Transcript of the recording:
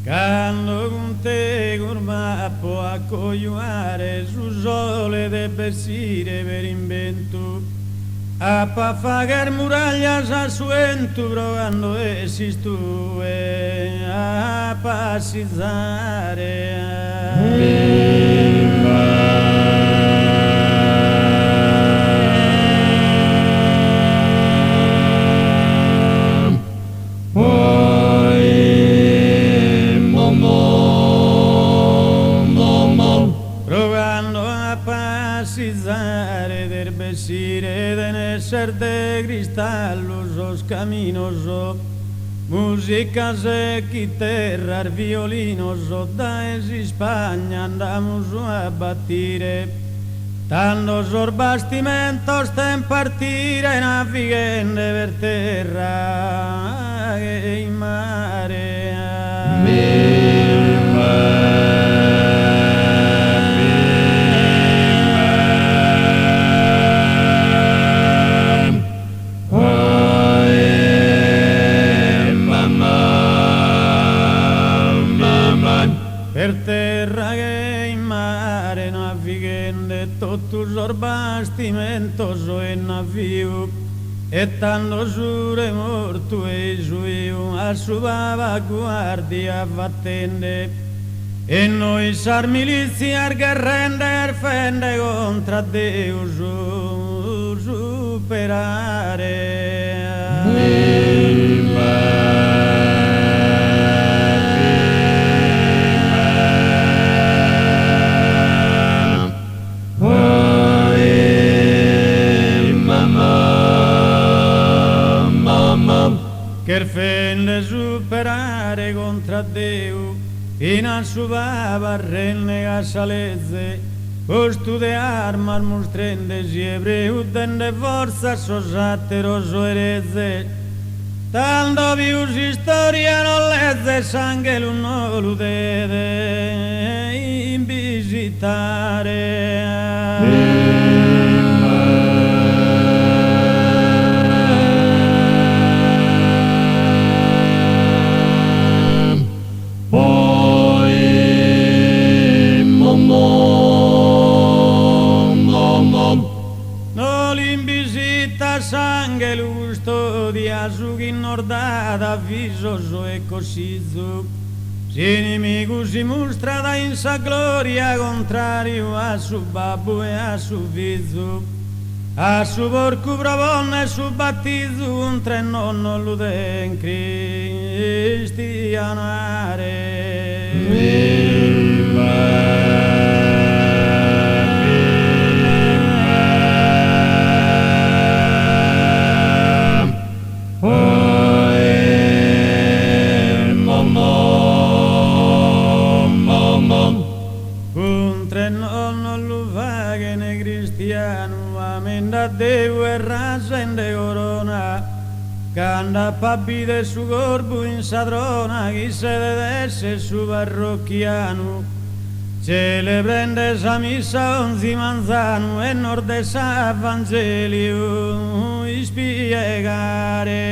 Cando cun tegus m'apo a cojuare su sole det bessire peri in bentu. Apo a fagher muraglias a su 'entu pro cando 'essis tue a passizare. Pro cando a passizare des bessire den esser de cristallu sos caminos, musicas e chiterras, violinos dae s'Ispagna nd'amus a batire. Tando sos bastimentos ten partire navighende per terra e in mare. Per terra che in mare navighende totu sos bastimentos e naviu e tando su re mortu e su 'iu a su paba guardia fatende e nois sas militzias gherrende cherfende contra Deus superare. Cherfende superare contra Deu, finas su Paba arrennegat sa leze, postu de armas mustrende si ebreu dende fortza a sos ateros erezes. Tando pius istoria no lezes s'anghelu no lu det imbisitare. No l'imbisitat s'anghelu custodia su chi nos dat avisos e cossizu. S'inimigu si mustrat in sa gloria contrariu a su Babbu e a su Fizu. A su porcu pro ponner su battizu cun nonnos lu den cristianare. Cun nonnos lu faghen cristianu, amende a Deu e rasende corona. Cando ap'a bider su corbu in sa trona, chisse det esser su parrocchianu. Celebrende sa missa onzi manzanu e nos det s'Evangeliu ispiegare.